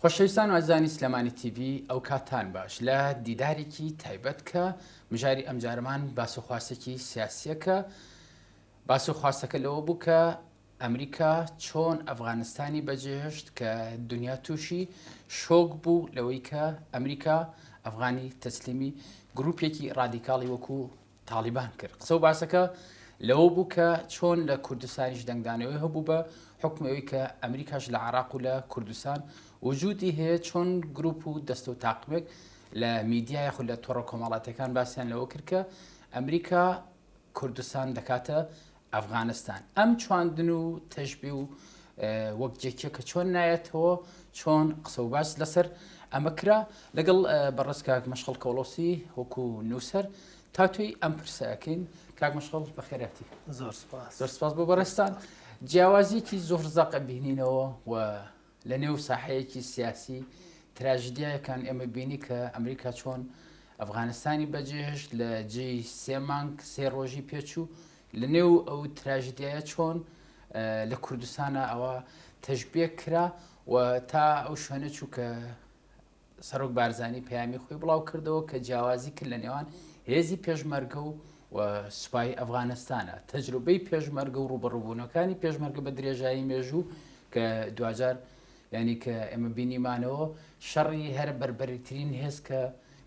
خۆشەویستان و ئازیزانی سلێمانی تیڤی ئەو کاتتان باش لە دیدارێکی تایبەت کە مژاری ئەمجارەمان باس و خواسێکی سیاسیە کە باس و خواستەکە لەوە بوو کە ئەمریکا چۆن ئەفغانستانی بەجێهێشت کە دنیا تووشی شۆک بوو لەوەی کە ئەمریکا ئەفغانی تەسلیمی گروپێکی ڕادیکاڵی وەکو تاڵیبان کرد. قسە و باسەکە لەوە بوو کە چۆن لە کوردستانیش دەنگدانەوەی هەبوو بە حوکمی ئەوی کە ئەمریکاش لە عراق و لە کوردستان وجودی هەیە چۆن گروپ و دەستە و تاقمێک لە میدیا یاخود لە تۆڕە کۆمەڵاتەکان باسیان لەوە کرد کە ئەمریکا کوردستان دەکاتە ئەفغانستان. ئەم چواندن و تەشبی و وەک جێکیە کە چۆن نایەتەوە چۆن قسە و باس لەسەر ئەمە کرا لەگەڵ بەڕێز کاک مەشخەڵ کەوڵۆسی وەکو نووسەر تاوتوێی ئەم پرسە ئەکەین. کاک مەشخەڵ بەخێرهاتی. زۆر سپاس. زۆر سپاس بۆ بەڕێزتان. جیاوازیەکی زۆر زەق بینینەوە و لە نێو ساحەیەکی سیاسی تراژیدیایەکان ئێمە بینی کە ئەمریکا چۆن ئەفغانستانی بەجێهێشت لە جێی سێ مانگ سێ ڕۆژی پێچوو لە نێو ئەو تراژیدیایە چۆن لە کوردستانە ئەوە تەشبێک کرا و تا ئەو شوێنە چوو کە سەرۆک بارزانی پەیامی خۆی بڵاو کردەوە کە جیاوازی کرد لە نێوان هێزی پێشمەرگە و و سوپای ئەفغانستانە تەجروبەی پێشمەرگە و ڕوبەڕوبوونەکانی پێشمەرگە بە درێژایی مێژوو کە دواجار ینی کە ئێمە بینیمانەوە شەڕی هەرە بەربەریترین هێز کە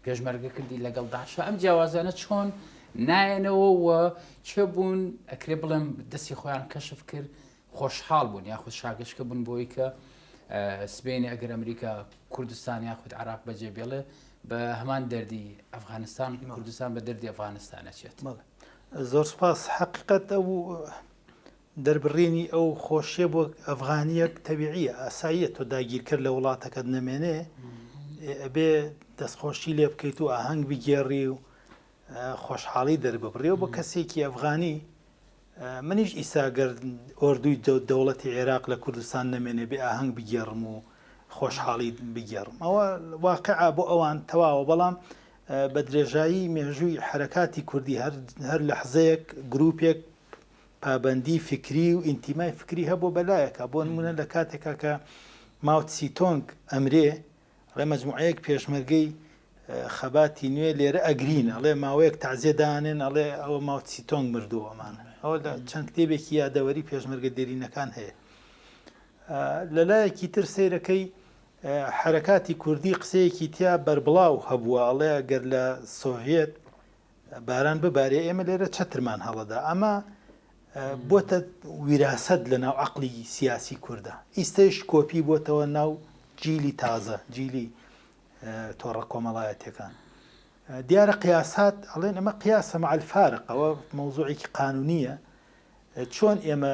پێشمەرگە کردی لەگەڵ داعشە ئەم جیاوازانە چۆن نایەنەوە و چێ بوون ئەکرێ بڵێم دەستی خۆیان کەشف کرد خۆشحاڵ بوون یاخود شاگەشکە بوون بۆی کە سبەینێ ئەگەر ئەمریکا کوردستان یاخود عراق بەجێ بێڵێ بە هەمان دەردی ئەفغانستان کوردستان بە دەردی ئەفغانستان ئەچێت. زۆر سپاس حەقیقەت ئەو دەربڕینی ئەو خۆشیە بۆ ئەفغانیەک تەبیعیە ئاساییە تۆ داگیرکەر لە وڵاتەکەت نەمێنێ ئەبێ دەستخۆشی لێ بکەیت و ئاهەنگ بگێڕی و خۆشحاڵی دەرببڕی و بۆ کەسێکی ئەفغانی منیش ئیستا گەر ئۆردوی دەوڵەتی عێراق لە کوردستان نەمێنێ بێ ئاهەنگ بگێڕم و خۆشحاڵی بگێڕم ئەوە واقعە بۆ ئەوان تەواوە بەڵام بە درێژایی مێژووی حەرەکاتی کوردی هەر هەر لەحزەیەک گروپێک پابەندی فکری و ئینتیمای فکری هەبوو بەلایەکە بۆ نمونە لە کاتێکا کە ماوتسی تۆنگ ئەمرێ ئەڵێ مەجموعەیەک پێشمەرگەی خەباتی نوێ لێرە ئەگرین، ئەڵێ ماوەیەک تەعزیە دانێن، ئەڵێ ئەوە ماوتسی تۆنگ مردووە ئەمانە. ئەوە لە چەند کتێبێکی یادەوەری پێشمەرگە دێرینەکان هەیە. لە لایەکی تر سەیرەکەی حەرەکاتی کوردی قسەیەکی تیا بەربڵاو هەبووە، ئەڵێ گەر لە سۆڤیەت باران ببارێ ئێمە لێرە چەترمان هەڵەدا. ئەمە بۆتە ویراسەت لە ناو عەقڵی سیاسی کوردا. ئیستەیش کۆپی بۆتەوە ناو جیلی تازە، جیلی تۆڕە کۆمەڵایەتیەکان. دیارە قیاسات ئەڵێن ئەمە قیاسە مع الفارق، ئەوە مەوزوعێکی قانونیە. چۆن ئێمە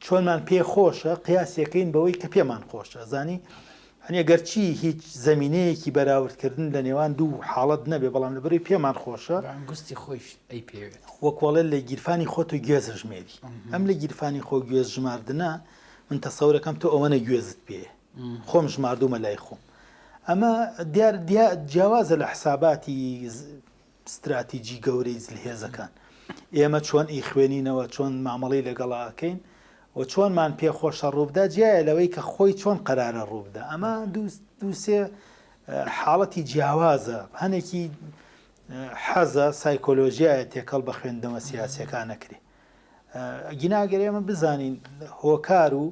چۆنمان پێ خۆشە قیاسیەکەین بەوەی کە پێمان خۆشە زانی هەنێ گەرچی هیچ زمینەیەکی بەراوردکردن لە نێوان دوو حاڵەت نەبێ بەڵام لەبەری پێمان خۆشە گوستی خۆیش ئەی پێوێت وەکۆڵێ لە گیرفانی خۆت و گوێزە ژمێری ئەم لە گیرفانی خۆ گوێز ژماردنە من تەسەورەکەم تۆ ئەوەنە گوێزت پێ خۆم ژماردومە لای خۆم ئەمە دیار جیاوازە لە حساباتی ستراتیجی گەورەی زلهێزەکان. ئێمە چۆن ئەیخوێنینەوە، چۆن مامەڵەی لەگەڵا ئەکەین و چۆنمان پێ خۆشە ڕووبدا جیایە لەوەی کە خۆی چۆن قەرارە ڕووبدا. ئەمە دووسێ حاڵەتی جیاوازە. هەنێکی حەزە سایکۆلۆژیایە تێکەڵ بە خوێندنەوە سیاسیەکان ئەکرێ. ئەگینا ئەگەر ئێمە بزانین هۆکار و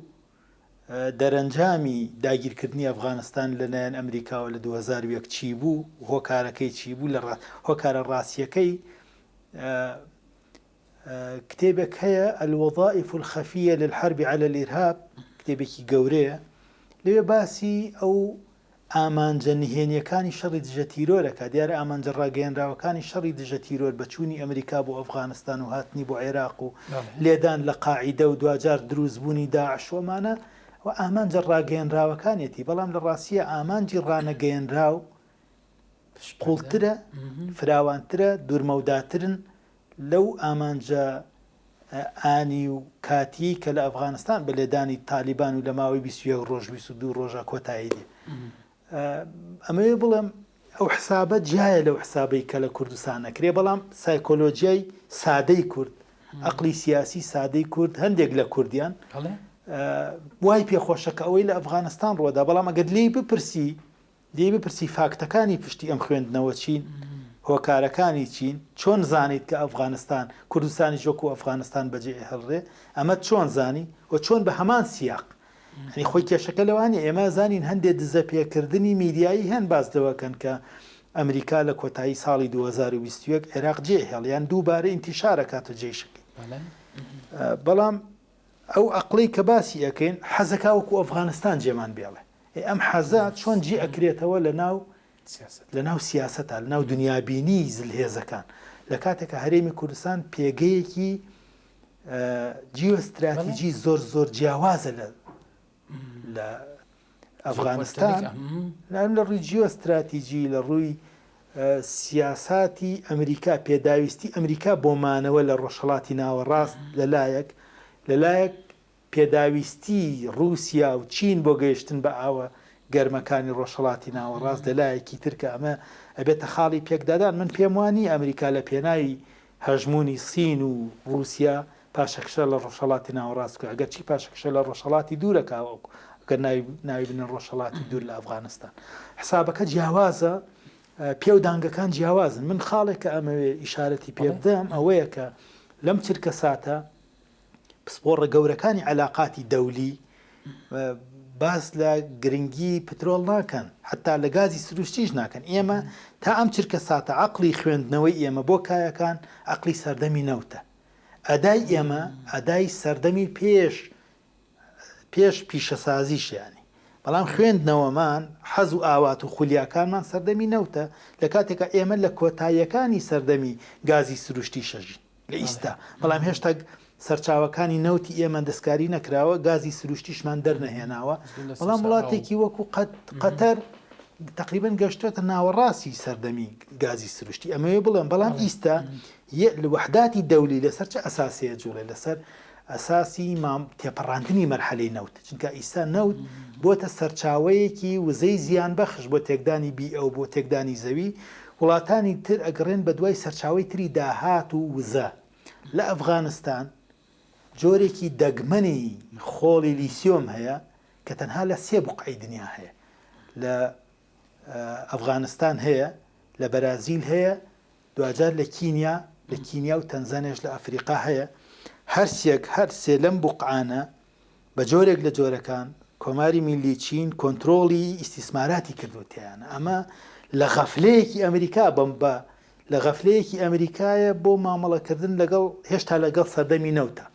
دەرەنجامی داگیرکردنی ئەفغانستان لەلایەن ئەمریکاوە لە 2001 چی بوو، هۆکارەکەی چی بوو، لە هۆکارە ڕاستیەکەی کتێبێک هەیە الوظائف الخفیە للحرب علی الارهاب کتێبێکی گەورەیە لەوێ باسی ئەو ئامانجە نهێنییەکانی شەڕی دژە تیرۆر ئەکا، دیارە ئامانجە ڕاگەیەنراوەکانی شەڕی دژە تیرۆر بە چوونی ئەمریکا بۆ ئەفغانستان و هاتنی بۆ عێراق و لێدان لە قاعیدە و دواجار دروست بوونی داعش و ئەمانە و ئامانجە ڕاگەیەنراوەکانیەتی، بەڵام لە ڕاستییا ئامانجی ڕانەگەیەنراو قوڵترە، فراوانترە، دوورمەوداترن لەو ئامانجە ئانی و کاتییەی کە لە ئەفغانستان بە لێدانی تالیبان و لە ماوەی 21 ڕۆژ 22 ڕۆژە کۆتایی دێ. ئەمەوێ بڵێم ئەو حسابە جیایە لەو حسابەی کە لە کوردستان ئەکرێ، بەڵام سایکۆلۆژیای سادەی کورد، ئەقلی سیاسی سادەی کورد، هەندێک لە کوردیان. وای پێخۆشە کە ئەوەی لە ئەفغانستان ڕوەدا، بەڵام ئەگەر لێی بپرسی لێی بپرسی فاکتەکانی پشتی ئەم خوێندنەوە چین، هۆکارەکانی چین، چۆن زانیت کە ئەفغانستان، کوردستانیش وەکو ئەفغانستان بەجێ ئەهێڵرێ، ئەمەت چۆن زانی و چۆن بە هەمان سیاق؟ یانی خۆی کێشەکە لەوە نیە، ئێمە ئەزانین هەندێ دزەپێکردنی میدیایی هەن باس لەوە کەن کە ئەمریکا لە کۆتایی ساڵی 2021 عێراق جێ ئەهێڵێ یان دووبارە ئینتیشار ئەکات و جەیشەکەی. بەڵام ئەو ئەقڵەی کە باسی ئەکەین حەزەکا وەکو ئەفغانستان جێمان بێڵێ. ئەی ئەم حەزە چۆن جێ ئەکرێتەوە لە ناو لە ناو سیاسەتا لە ناو دنیابینی زلهێزەکان لە کاتێکا هەرێمی کوردستان پێگەیەکی جیۆستراتیجی زۆر زۆر جیاوازە لە لە ئەفغانستان لە ڕووی جیۆستراتیجی لە ڕووی سیاساتی ئەمریکا پێداویستی ئەمریکا بۆ مانەوە لە ڕۆژهڵاتی ناوەڕاست لەلایەک لەلایەک پێداویستیی ڕووسیا و چین بۆ گەیشتن بە ئاوە گەرمەکانی ڕۆژهەڵاتی ناوەڕاست لە لایەکی تر کە ئەمە ئەبێتە خاڵی پێکدادان. من پێم وا نییە ئەمریکا لە پێناوی هەژموونی سین و ڕووسیا پاشەکشە لە ڕۆژهەڵاتی ناوەڕاست بکا، ئەگەرچی پاشەکشە لە ڕۆژهەڵاتی دوور ئەکا ئەگەر ناوی ناوی بنێن ڕۆژهەڵاتی دوور لە ئەفغانستان. حسابەکە جیاوازە، پێودانگەکان جیاوازن. من خاڵێک کە ئەمەوێ ئیشارەتی پێ بدەم ئەوەیە کە لەم چرکەساتە پسپۆڕە گەورەکانی عەلاقاتی دەولی باس لە گرنگی پترۆڵ ناکەن حتا لە گازی سروشتیش ناکەن ئێمە تا ئەم چرکە ساتە عقلی خوێندنەوەی ئێمە بۆ کایەکان عقلی سەردەمی نەوتە ئەدای ئێمە ئەدای سەردەمی پێش پێش پیشەسازیشیانی بەڵام خوێندنەوەمان حەز و ئاوات و خولیاکانمان سەردەمی نەوتە لە کاتێکا ئێمە لە کۆتاییەکانی سەردەمی گازی سروشتی شەژین لە ئیستا، بەڵام هێشتا سەرچاوەکانی نەوتی ئێمە دەستکاری نەکراوە، گازی سروشتیشمان دەرنەهێناوە، بەڵام وڵاتێکی وەکو قەتەر تقریبا گەشتێتە ناوەڕاستی سەردەمی گازی سروشتی ئەمەوێ بڵێم بەڵام ئیستا وەحداتی دەولی لەسەر چ ئەساسەیە جوڵێ لەسەر ئەساسی مام تێپەڕاندنی مەرحەلەی نەوت چونکە ئیستا نەوت بۆتە سەرچاوەیەکی وزەی زیان بەخش بۆ تێکدانی بیئە و بۆ تێکدانی زەوی، وڵاتانی تر ئەگەڕێن بەدوای سەرچاوەی تری داهات و وزە. لە ئەفغانستان جۆرێکی دەگمەنی خۆڵی لیسیۆم هەیە کە تەنها لە سێ بوقعەی دنیا هەیە. لە ئەفغانستان هەیە، لە بەرازیل هەیە، دواجار لە کینیا، لە کینیا و تەنزانیاش لە ئەفریقا هەیە. هەرسێک هەر سێ لەم بوقعانە بە جۆرێک لە جۆرەکان کۆماری میللی چین کۆنترۆڵی ئیستیسماراتی کردووە تیایانە. ئەمە لە غەفلەیەکی ئەمریکا بەم بە لە غەفلەیەکی ئەمریکایە بۆ مامەڵەکردن لەگەڵ هێشتا لەگەڵ سەردەمی نەوتە.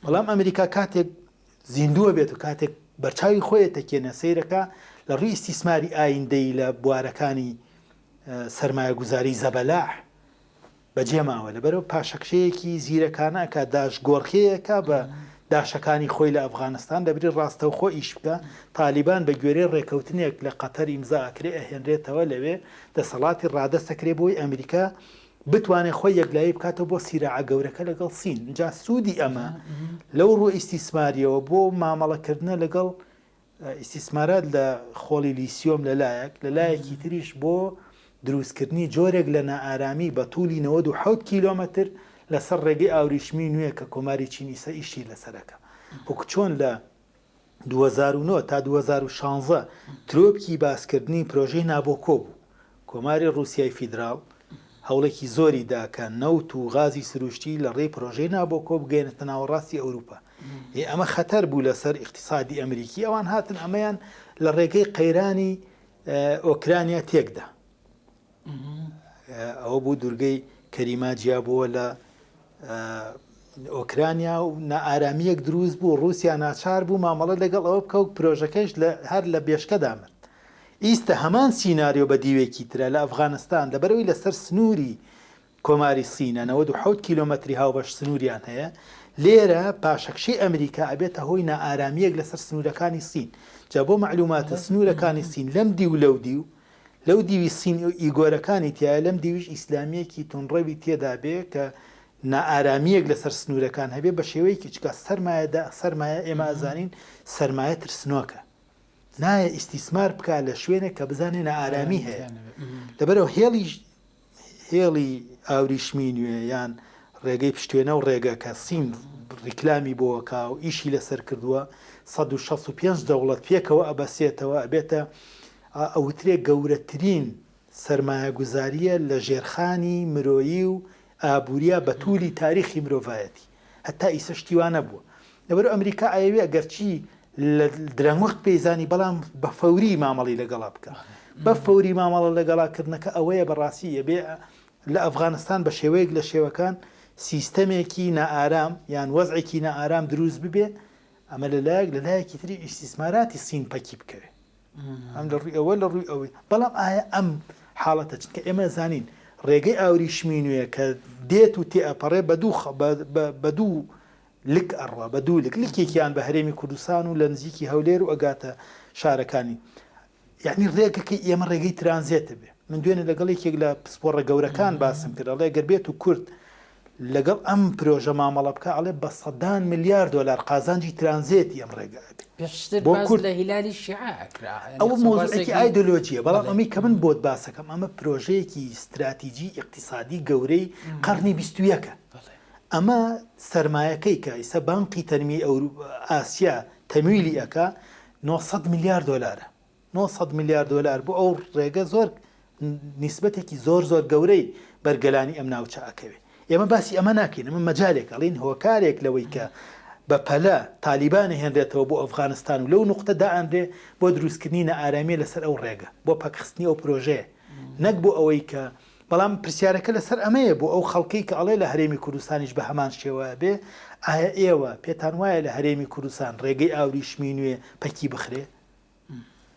بەڵام ئەمریکا کاتێک زیندووە بێت و کاتێک بەرچاوی خۆی تەکێنە سەیرەکە لە ڕووی ئیستیسماری ئایندەی لە بوارەکانی سەرمایەگوزاری زەبەلاح بەجێ ماوە لەبەرئەوە پاشەکشەیەکی زیرەکانە ئەکا داش گۆڕکێیەکە بە داشەکانی خۆی لە ئەفغانستان لەبری ڕاستەوخۆ ئیش بکا تالیبان بە گوێرەی ڕێکەوتنێک لە قەتەر ئیمزا ئەکرێ ئەهێنرێتەوە لەوێ دەسەڵاتی ڕادەست ئەکرێ بۆی ئەمریکا بتوانێ خۆی یەکلایی بکاتەوە بۆ سیراعە گەورەکە لەگەڵ سین جا سوودی ئەمە لەو ڕووە ئیستیسماریەوە بۆ مامەڵەکردنە لەگەڵ ئیستیسمارات لە خۆڵی لیسیۆم لە لایەک، لە لایەکی تریش بۆ دروستکردنی جۆرێک لە نائارامی بە توولی 97 کیلۆمەتر لەسەر ڕێگەی ئاوریشمی نوێ کە کۆماری چین ئیسە ئیشی لەسەر ئەکا. وەکو چۆن لە 2009 تا 2016 ترۆپکی باسکردنی پرۆژەی نابۆکۆ بوو، کۆماری ڕووسیای فیدراڵ هەوڵێکی زۆری دا کە نەوت و غازی سروشتی لە ڕێی پرۆژەی نابۆکۆ بگەیەنێتە ناوەڕاستی ئەوروپا. ئێ ئەمە خەتەر بوو لەسەر ئیقتیسادی ئەمریکی، ئەوان هاتن ئەمەیان لە ڕێگەی قەیرانی ئۆکرانیا تێکدا. ئەوە بوو دوورگەی کەریما جیابووە لە ئۆکرانیا و نائارامییەک دروست بوو، ڕووسیا ناچار بوو مامەڵە لەگەڵ ئەوە بکە و پرۆژەکەیش هەر لە بێشکەدا مرد. ئیستە هەمان سیناریۆ بە دیوێکی ترە لە ئەفغانستان، لەبەرئەوەی لەسەر سنووری کۆماری سینە 97 کیلۆمەتری هاوبەش سنووریان هەیە، لێرە پاشەکشەی ئەمریکا ئەبێتە هۆی نائارامییەک لەسەر سنوورەکانی سین. جا بۆ مەعلوماتت سنوورەکانی سین لەم دیو لەو دیو، لەو دیوی سین ئیگۆرەکانی تیایە، لەم دیویش ئیسلامییەکی توندڕەوی تێدا بێ کە نائارامییەک لەسەر سنوورەکان هەبێ بە شێوەیەکی چکا سەرمایەدا سەرمایە ئێمە ئەزانین سەرمایە ترسنۆکە. نایە ئیستیسمار بکا لە شوێنێک کە بزانێ نائارامی هەیە. لەبەرئەوە هێڵی هێڵی ئاوریشمی نوێ یان ڕێگەی پشتێنە و ڕێگە کە سین ڕیکلامی بۆ ئەکا و ئیشی لەسەر کردووە، 165 دەوڵەت پێکەوە ئەبەسێتەوە، ئەبێتە ئەوترێ گەورەترین سەرمایەگوزارییە لە ژێرخانی مرۆیی و ئابووریا بە توولی تاریخی مرۆڤایەتی. هەتا ئیسە شتی وا نەبووە. لەبەرئەوە ئەمریکا ئەیەوێ ئەگەرچی لە درەنگوەخت پێی زانی بەڵام بە فەوری مامەڵی لەگەڵا بکا. بە فەوری مامەڵە لەگەڵا کردنەکە ئەوەیە بەڕاستی ئەبێ لە ئەفغانستان بە شێوەیەک لە شێوەکان سیستەمێکی نائارام یان وەزعێکی نائارام دروست ببێ، ئەمە لە لایەک، لە لایەکی تری ئیستیسماراتی سین پەکی بکەوێ. ئەم لە ڕووی ئەوە لە ڕووی ئەوەی بەڵام ئایا ئەم حاڵەتە چونکە ئێمە زانین ڕێگەی ئاوریشمی نوێ کە دێت و تێئەپەڕێ بە دوو بە دوو لک ئەڕوا بە دوو لک لکێکیان بە هەرێمی کوردستان و لە نزیکی هەولێر و ئەگاتە شارەکانی یعنی ڕێگەکەی ئێمە ڕێگەی ترانزێتە بێ من دوێنێ لەگەڵ یەکێک لە پسپۆڕە گەورەکان باسم کرد ئەڵێ گەر بێت و کورد لەگەڵ ئەم پرۆژە مامەڵە بکا ئەڵێ بە سەدان ملیار دۆلار قازانجی ترانزێتی ئەم ڕێگە ئەبێ. پێشتر بۆ باس کورد لە هیلالی شیعە ئەکرا یانی ئەوە قسە و مەوزوعێکی باسێکی ئایدۆلۆجیە بەڵام بەڵێ. ئەمەی کە من بۆت باسەکەم ئەمە پرۆژەیەکی ستراتیجی ئیقتیسادی گەورەی قەڕنی 21ە بەڵێ. ئەمە سەرمایەکەی کە ئیسە بانقی تەنمیەی ئەورو ئاسیا تەمویلی ئەکا 900 ملیار دۆلارە 900 ملیار دۆلار بۆ ئەو ڕێگە زۆر نیسبەتێکی زۆر زۆر گەورەی بەر گەلانی ئەم ناوچە ئەکەوێ. ئێمە باسی ئەمە ناکەین، ئەمە مەجالێک ئەڵێین هۆکارێک لەوەی کە بە پەلە تالیبان ئەهێنرێتەوە بۆ ئەفغانستان و لەو نوقتە دائەنرێ بۆ دروستکردنی نائارامیە لەسەر ئەو ڕێگە، بۆ پەکخستنی ئەو پرۆژەیە نەک بۆ ئەوەی کە بەڵام پرسیارەکە لەسەر ئەمەیە بۆ ئەو خەڵکەی کە ئەڵێ لە هەرێمی کوردستانیش بە هەمان شێوە ئەبێ، ئایا ئێوە پێتان وایە لە هەرێمی کوردستان ڕێگەی ئاوریشمی نوێ پەکی بخرێ؟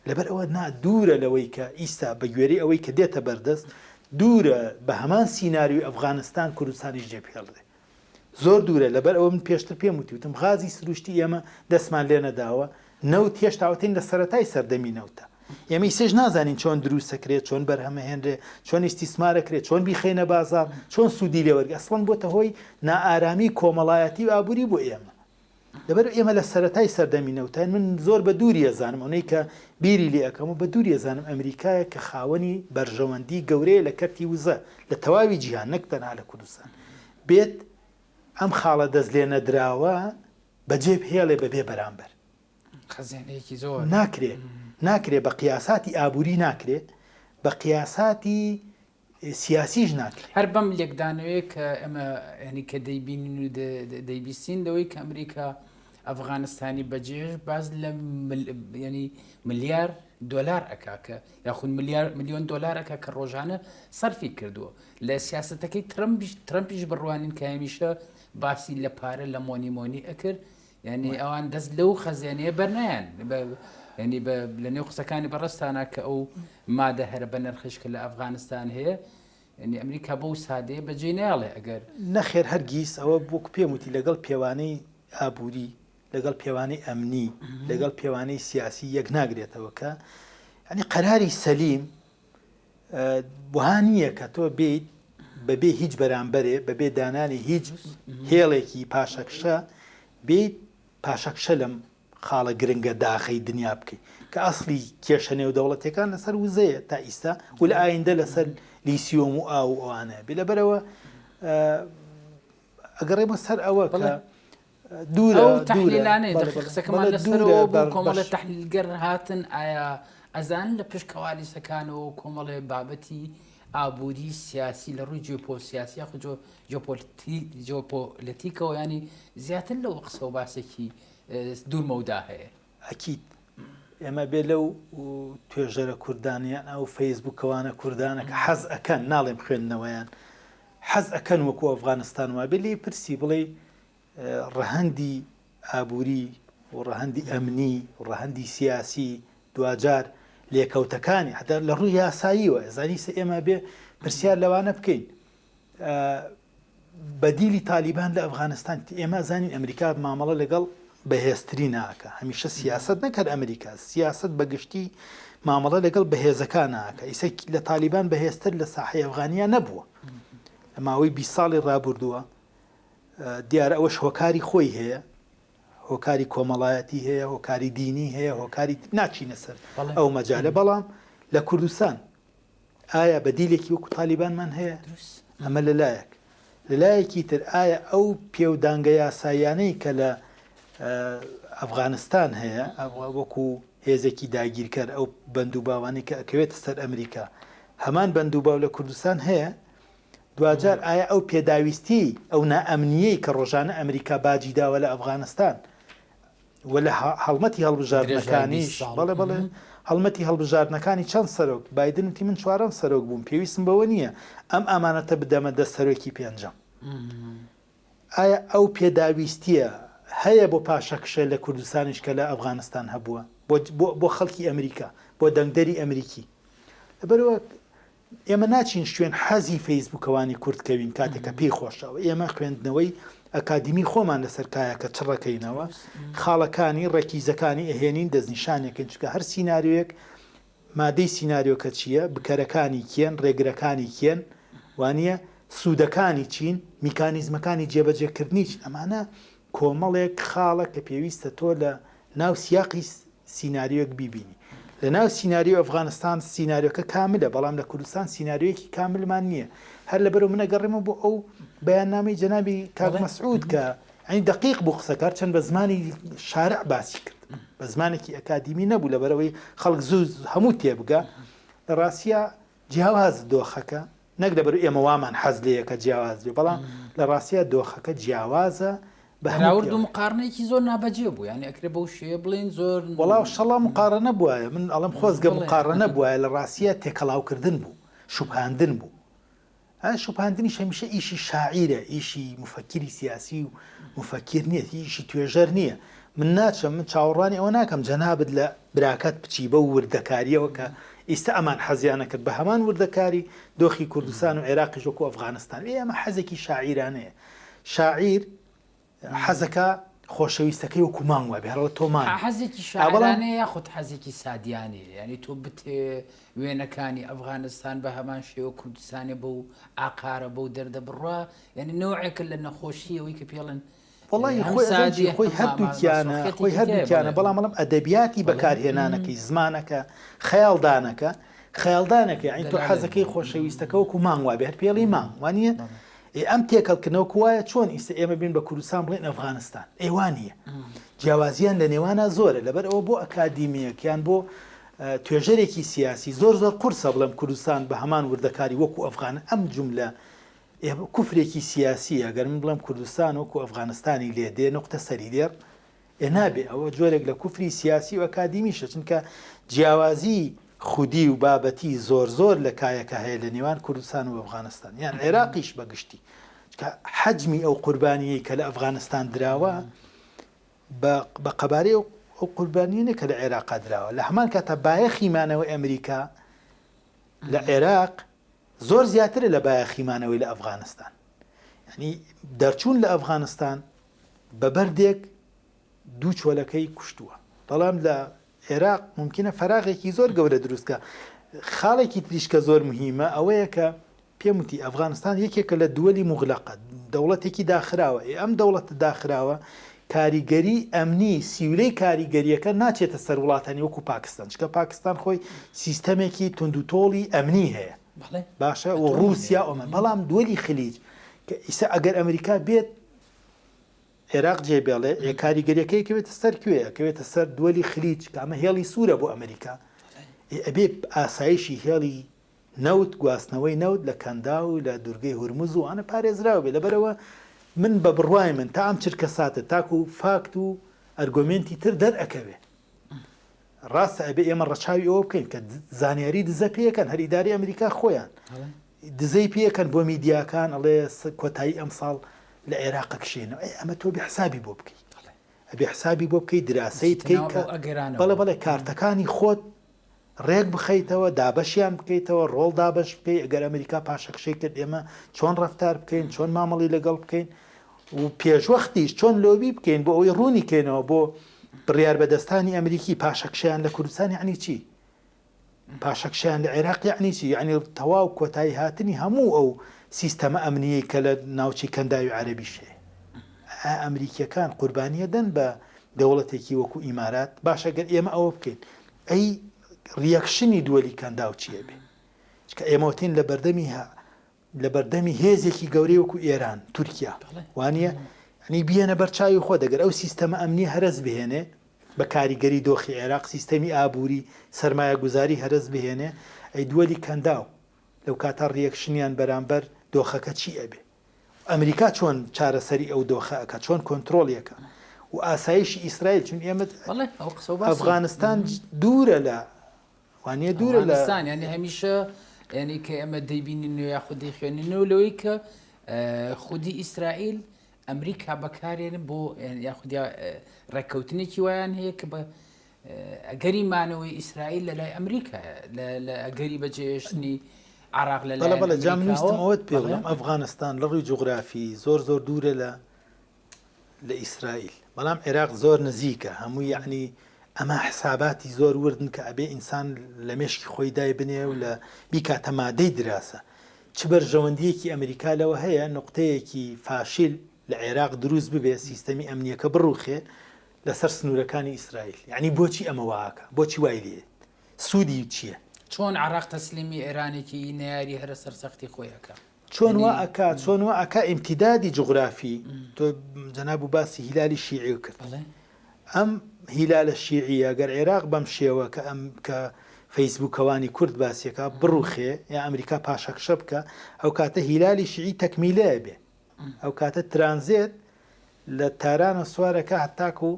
لەبەر ئەوە نا دوورە لەوەی کە ئیستا بە گوێرەی ئەوەی کە دێتە بەردەست دوورە بە هەمان سیناریۆی ئەفغانستان کوردستانیش جێ بهێڵرێ زۆر دوورە لەبەر ئەوە من پێشتر پێم وتی وتم غازی سروشتی ئێمە دەستمان لێ نەداوە نەوت هێشتا وتین لە سەرەتای سەردەمی نەوتە ئێمە ئیسێش نازانین چۆن دروستەکرێت چۆن بەرهەمەهێنرێ چۆن ئیستیسمارەکرێت چۆن بیخەینە بازار چۆن سوودی لێوەرگ ئەسڵەن بۆتە هۆی نائارامی کۆمەڵایەتی و ئابووری بۆ ئێمە لەبەر ئێمە لە سەرەتای سەردەمی نەوتاین من زۆر بە دووری ئەزانم ئەونەی کە بیری لێ ئەکەم و بە دووری ئەزانم ئەمریکایە کە خاوەنی بەرژەوەندی گەورەیە لە کەرتی وزە لە تەواوی جیهان نەک تەنها لە کوردستان بێت ئەم خاڵە دەست لێ نەدراوە بەجێ بهێڵێ بەبێ بەرامبەر. خەزێنەیەکی زۆر. ناکرێ ناکرێ بە قیاساتی ئابووری ناکرێ بە قیاساتی سیاسیش ناکرێ. هەر بەم لێکدانەوەیە کە ئێمە یانی کە دەیبینین و دەیبیستین لەوەی کە ئەمریکا ئەفغانستانی بەجێهێشت باس لە ینی ملیار دۆلار ئەکا کە یاخود ملیار میلیۆن دۆلار ئەکا کە ڕۆژانە سەرفی کردووە لە سیاستەکەی ترەمپیش ترەمپیش بڕوانین کە هەمیشە باسی لە پارە لە money money ئەکرد یعنی ئەوان دەست لەو خەزێنەیە بەرنایەن ینی لە نێو قسەکانی بەڕێزتانە کە ئەو مادە هەرە بە نرخش کە لە ئەفغانستان هەیە ینی ئەمریکا بەو سادەیە بەجێ ناڵێ ئەگەر نەخێر هەرگیز ئەوە وەکو پێم وتی لەگەڵ پێوانەی ئابووری لەگەڵ پێوانەی ئەمنی لەگەڵ پێوانەی سیاسی یەک ناگرێتەوە کە ینی قەراری سەلیم وەها نییە کە تۆ بێیت بەبێ هیچ بەرامبەرێ بەبێ دانانی هیچ هێڵێکی پاشەکشە بێیت پاشەکشە لەم خاڵە گرنگە داخەی دنیا بکەیت کە ئەسڵی کێشە نێودەوڵەتیەکان لەسەر وزەیە تا ئیستا و لە ئایندە لەسەر لیسیۆم و ئاو و ئەوانە بێ لەبەرەوە ئەگەڕێمە سەر ئەوە کە دوورە ئەو تەحلیلانەی دەقیق قسەکەمان لەسەرەوە بوو کۆمەڵێ تەحلیلگەر هاتن ئایا ئەزان لە پشت کەوالیسەکانەوە کۆمەڵێ بابەتی ئابووری سیاسی لە ڕووی جیۆپۆسیاسی یاخود جیۆپۆلەتیکەوە ینی زیاتر لەوە قسە و باسێکی دوور مەودا هەیە. ئەکید ئێمە بێ لەو توێژەرە کوردانە یان ئەو فەیسبووکەوانە کوردانە کە حەز ئەکەن ناڵێم خوێندنەوەیان حەز ئەکەن وەکو ئەفغانستان وابێ لێی پرسی بڵێی ڕەهەندی ئابووری و ڕەهەندی ئەمنی و ڕەهەندی سیاسی دواجار لێکەوتەکانی حتا لە ڕووی یاساییەوە زانی سە ئێمە بێ پرسیار لەوانە بکەین بەدیلی تالیبان لە ئەفغانستان ئێمە زانین ئەمریکا مامەڵە لەگەڵ بەهێزتری ناکە هەمیشە سیاست نەکەر ئەمریکا سیاست بەگشتی مامەڵە لەگەڵ بەهێزەکان ناکە ئیسە لە تالیبان بەهێزتر لە ساحی ئەفغانیا نەبووە لە ماوەی 20 ساڵی ڕابردووە دیارە ئەوەش هۆکاری خۆی هەیە، هۆکاری کۆمەڵایەتی هەیە، هۆکاری دینی هەیە، هۆکاری ناچینە سەر ئەو مەجالە، بەڵام لە کوردستان ئایا بەدیلێکی وەکو تالیبانمان هەیە؟ ئەمە لە لایەک. لە لایەکی تر ئایا ئەو پێودانگە یاساییانەی کە لە ئەفغانستان هەیە وەکو هێزێکی داگیرکەر ئەو بەند و باوانەی کە ئەکەوێتە سەر ئەمریکا هەمان بەند و باو لە کوردستان هەیە؟ دواجار ئایا ئەو پێداویستی ئەو نائەمنیەی کە ڕۆژانە ئەمریکا باجی داوە لە ئەفغانستان و لە هەڵمەتی هەڵبژاردنەکانیش بەڵێ بەڵێ هەڵمەتی هەڵبژاردنەکانی چەند سەرۆک بایدن وتی من چوارەم سەرۆک بووم پێویستم بەوە نییە ئەم ئامانەتە بدەمە دەست سەرۆکی پێنجەم. ئایا ئەو پێداویستییە هەیە بۆ پاشەکشە لە کوردستانیش کە لە ئەفغانستان هەبووە بۆ بۆ خەڵکی ئەمریکا بۆ دەنگدەری ئەمریکی؟ لەبەرئەوە ئێمە ناچین شوێن حەزی فەیسبووکەوانی کورد کەوین کاتێک کە پێی خۆشە و ئێمە خوێندنەوەی ئەکادیمی خۆمان لەسەر کایەکە چڕەکەینەوە خاڵەکانی ڕێکیزەکانی ئەهێنین دەستنیشانێکن چونکە هەر سیناریۆیەک مادەی سیناریۆکە چییە بکەرەکانی کێن ڕێگرەکانی کێن وانە سوودەکانی چین میکانیزمەکانی جێبەجێکردنی چین ئەمانە کۆمەڵێک خاڵە کە پێویستە تۆ لە ناو سیاقی سیناریۆیەک بیبینی. لە ناو سیناریۆی ئەفغانستان سیناریۆکە کاملە، بەڵام لە کوردستان سیناریۆیەکی کاملمان نییە. هەر لەبەرئەوە من ئەگەڕێمەوە بۆ ئەو بەیاننامەی جەنابی کاک مەسعود کە یانی دەقیق بوو قسەکە، هەرچەند بە زمانی شارع باسی کرد، بە زمانێکی ئەکادیمی نەبوو، لەبەرئەوەی خەڵک زوو هەموو تێبگا. لە ڕاستیا جیاوازە دۆخەکە، نەک لەبەر ئێمە وامان حەز لێیە کە جیاواز بێ بەڵام لە ڕاستیا دۆخەکە جیاوازە بە هەموو بەراورد و مقارنەیەکی زۆر نابەجێ بوو یانی ئەکرێ بەو شێوەیە بڵێین زۆر وەڵا شەڵا مقارنە بوایە من ئەڵێم خۆزگە مقارنە بوایە لە ڕاستیا تێکەڵاوکردن بوو شوبهاندن بوو شوبهاندنیش هەمیشە ئیشی شاعیرە ئیشی مفەکیری سیاسی و مفەکیر نییە ئیشی توێژەر نییە من ناچم من چاوەڕوانی ئەوە ناکەم جەنابت لە براکەت بچی بەو وردەکاریەوە کە ئیستە ئەمان حەزیان ئەکرد بە هەمان وردەکاری دۆخی کوردستان و عێراقیش وەکو ئەفغانستان ئێ ئەمە حەزێکی شاعیرانەیە شاعیر حەزەکە خۆشەویستەکەی وەکو مانگ وابێ هەرڵە تۆ مانگ حەزێکی شاعیرانەیە یاخود حەزێکی سادیانەیە یعنی تۆ بتێ وێنەکانی ئەفغانستان بە هەمان شێوە کوردستانێ بەو ئاقارە بەو دەردە بڕوا یعنی نەوعێکە لە نەخۆشیەوەی کە پێڵن وەڵی خۆی ئەزانجی خۆی هەردووکیانە خۆی هەردووکیانە بەڵام بەڵام ئەدەبیاتی بەکارهێنانەکەی زمانەکە خەیاڵدانەکە خەیاڵدانەکە یعنی تۆ حەزەکەی خۆشەویستەکە وەکو مانگ وابێ هەر پێڵی مانگ وانە ئێ ئەم تێکەڵکردنەوە کوایە چۆن ئیستا ئێمە بین بە کوردستان بڵێن ئەفغانستان ئێ وانە جیاوازیان لە نێوانە زۆرە لەبەر ئەوە بۆ ئەکادیمیەک یان بۆ توێژەرێکی سیاسی زۆر زۆر قورسە بڵێم کوردستان بە هەمان وردەکاری وەکو ئەفغان ئەم جملە ئێ کوفرێکی سیاسیە گەر من بڵێم کوردستان وەکو ئەفغانستانی لێ دێ نوقتە سەری دێڕ ئێ نابێ ئەوە جۆرێک لە کوفری سیاسی و ئەکادیمیشە چونکە جیاوازی خودی و بابەتی زۆر زۆر لە کایەکە هەیە لە نێوان کوردستان و ئەفغانستان یان عێراقیش بە گشتی چونکە حەجمی ئەو قوربانیەی کە لە ئەفغانستان دراوە بە قەبارەی ئەو قوربانیە نیە کە لە عێراقا دراوە لە هەمان کاتا بایەخی مانەوەی ئەمریکا لە عێراق زۆر زیاترە لە بایەخی مانەوەی لە ئەفغانستان. یانی دەرچوون لە ئەفغانستان بە بەردێک دوو چۆلەکەی کوشتووە. بەڵام لە عێراق مومکینە فەراغێکی زۆر گەورە دروست کە. خاڵێکی تریش کە زۆر مهیمە ئەوەیە کە پێم وتی ئەفغانستان یەکێکە لە دووەلی موغلەقە، دەوڵەتێکی داخراوە. ئێ ئەم دەوڵەتە داخراوە کاریگەری ئەمنی سیولەی کاریگەریەکە ناچێتە سەر وڵاتانی وەکو پاکستان چونکە پاکستان خۆی سیستەمێکی توندوتۆڵی ئەمنی هەیە باشە و ڕووسیا ئەمە بەڵام دووەلی خلیج کە ئیسا ئەگەر ئەمریکا بێت عێراق جێ بێڵێ ئێ کاریگەریەکەی کەوێتە سەر کوێ کەوێتە سەر دووەلی خلیج کە ئەمە هێڵی سوورە بۆ ئەمریکا ئەبێ ئاسایشی هێڵی نەوت، گواستنەوەی نەوت لە کەنداو و لە دوورگەی هورمز و ئەوانە پارێزراو بێت، لەبەرئەوە من بە بڕوای من تا ئەم چرکەساتە تاکو فاکت و ئەرگۆمێنتی تر دەرئەکەوێ ڕاستە ئەبێ ئێمە ڕەچاوی ئەوە بکەین کە زانیاری دزە پێکەن هەر ئیداری ئەمریکا خۆیان دزەی پێکەن بۆ میدیاکان ئەڵێ کۆتایی ئەمساڵ لە عێراق کشێنەوە ئەی ئەمە تۆ بێ حسابی بۆ بکەیت ئەبێ حسابی بۆ بکەیت دراسەی بکەیت کە بەڵێ بەڵێ کارتەکانی خۆت ڕێک بخەیتەوە، دابەشیان بکەیتەوە، ڕۆڵ دابەش بکەی، ئەگەر ئەمریکا پاشەکشەی کرد ئێمە چۆن ڕەفتار بکەین، چۆن مامەڵی لەگەڵ بکەین و پێشوەختیش چۆن لۆبی بکەین بۆ ئەوەی ڕوونی کەینەوە بۆ بڕیاربەدەستانی ئەمریکی پاشەکشەیان لە کوردستان یەعنی چی؟ پاشەکشەیان لە عێراق یەعنی چی؟ یەعنی تەواو کۆتایی هاتنی هەموو ئەو سیستەمە ئەمنیەی کە لە ناوچەی کەنداوی عەرەبیش هەیە. ئایا ئەمریکیەکان قوربانیە دەن بە دەوڵەتێکی وەکو ئیمارات؟ باشە گەر ئێمە ئەوە بکەین ئەی reaction ی دووەلی کەنداو چی ئەبێ؟ چونکە ئێمە وتین لە بەردەمی لە بەردەمی هێزێکی گەورەی وەکو ئێران، تورکیا، وانییە؟ یانی بیەنە بەر چاوی خۆت ئەگەر ئەو سیستەمە ئەمنییە هەرەس بهێنێ بە کاریگەری دۆخی عێراق، سیستەمی ئابووری، سەرمایەگوزاری هەرەس بهێنێ، ئەی دووەلی کەنداو لەو کاتە reaction یان بەرامبەر دۆخەکە چی ئەبێ؟ ئەمریکا چۆن چارەسەری ئەو دۆخە ئەکا، چۆن کۆنترۆڵی ئەکا و ئاسایشی ئیسرائیل چون ئێمە ئەفغانستان دوورە لە وانە دوورە لە ینی هەمیشە ینی کە ئێمە دەیبینین و یاخود دەیخوێنینەوە لەوەی کە خودی ئیسرائیل ئەمریکا بەکارێن بۆ یاخودیا ڕێککەوتنێکی وایان هەیە کە بە ئەگەری مانەوەی ئیسرائیل لە لای ئەمریکا لە ئەگەری بەجێهێشتنی عراق لە بەڵێ بەڵێ جا من ویستم ئەوەت پێ بڵێم ئەفغانستان لە ڕووی جوغرافی زۆر زۆر دوورە لە لە ئیسرائیل بەڵام عێراق زۆر نزیکە هەموو یعنی ئەمە حساباتی زۆر وردن کە ئەبێ ئینسان لە مێشکی خۆی دای بنێ و لە بیکاتە مادەی دراسە چ بەرژەوەندیەکی ئەمریکا لەوە هەیە نقطەیەکی فاشیل لە عێراق دروست ببێ سیستەمی ئەمنیەکە بڕوخێ لەسەر سنوورەکانی ئیسرائیل یعنی بۆچی ئەمە واکە بۆچی وای لێ سوودی چییە؟ چۆن عراق تەسلیمی ئێرانێکی نەیاری هەرە سەرسەختی خۆی ئەکا؟ چۆن وا ئەکا چۆن وا ئەکا ئیمتیدادی جوغرافی تۆ جەناب و باسی هیلالی شیعی کرد ئەم هیلالە شیعیە گەر عێراق بەم شێوە کە ئەم کە فەیسبوکەوانی کورد باسیەکە بڕوخێ یا ئەمریکا پاشەکشە بکە ئەو کاتە هیلالی شیعی تەکمیلەیە بێ ئەو کاتە ترانزێت لە تارانە سوارەکە هەتاکو